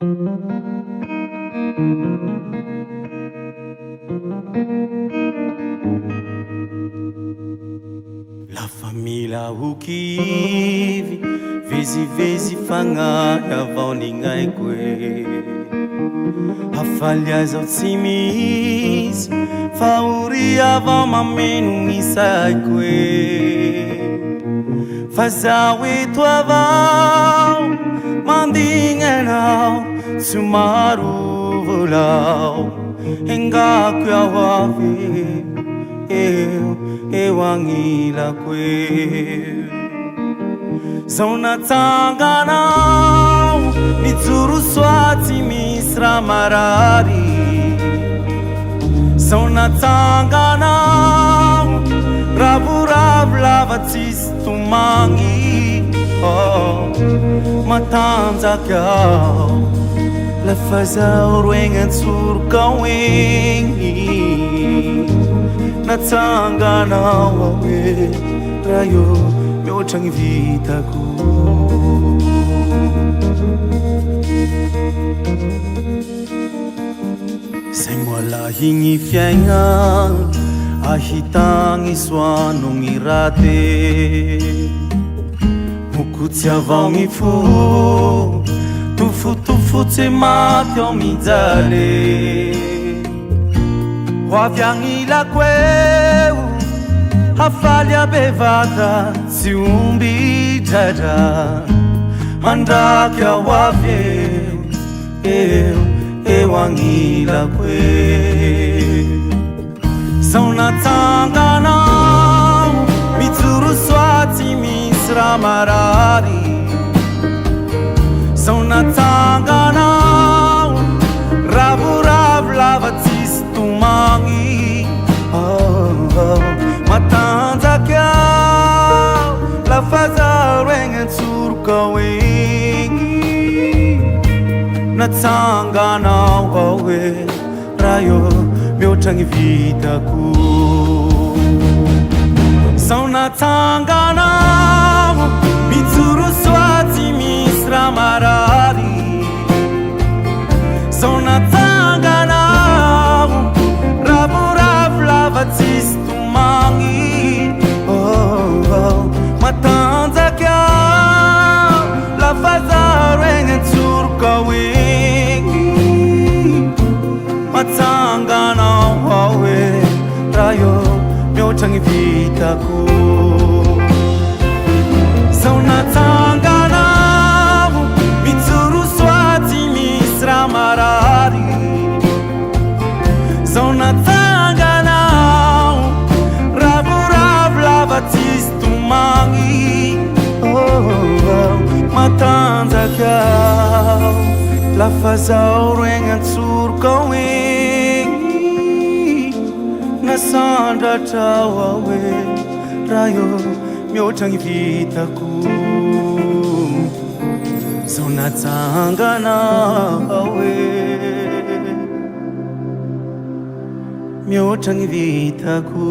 Lafa mila ho kivy, vezivezy fagnahy avao ny gnaiko e. Hafalia zao tsy misy, fahoria avao mameno gny saiko e. Fa zaho eto avao, mandigny anao, tsy maro volao, engako iaho avy eo, eo agnilako eo. Zao natsanganao, mijoro soa tsy misy raha marary. Zao natsanganao, ravoravo lava tsisy tomagny. Oh, matanjaka aho, lafa zaho roegny an-tsoroka ao egny. Natsanganao aho e, Ray ô, mihoatra ny vitako. Zay moalahy gny fiaigna ahitagny soa noho gny rate. Moko tsy avao gny fo, tofotofotse maty ao mijale. Ho avy agnilako eo, hafalia bevata tsy omby dradra. Mandraky aho avy eo, eo, eo agnilako eo. Zao natsanganao, mijoro soa tsy misy raha marary. Zao natsanganao, ravoravo lava tsisy tomagny. Oh, oh, matanjaka aho, lafa zaho regny an-tsoroka ao igny. Natsanganao aho e, Ray ô, mihoatra ny vitako. Zao natsanganao, mijoro soa tsy misy raha marary. Zao natsanganao, ravoravo lava tsisy tomagny. Oh, oh, matanjaka aho, lafa zaho regny an-tsoroka ao igny. Matsanganao aho e, Ray ô, mihoatra ny vitako. Zao natsanganao, mijoro soa tsy misy raha marary. Zao natsanganao, ravoravo lava tsisy tomagny. Oh, oh, matanjaka aho, lafa zaho regny an-tsoroka ao igny. Nasandratrao aho e, Ray ô, mihoatra ny vitako. Zao natsanganao aho e, mihoatra ny vitako.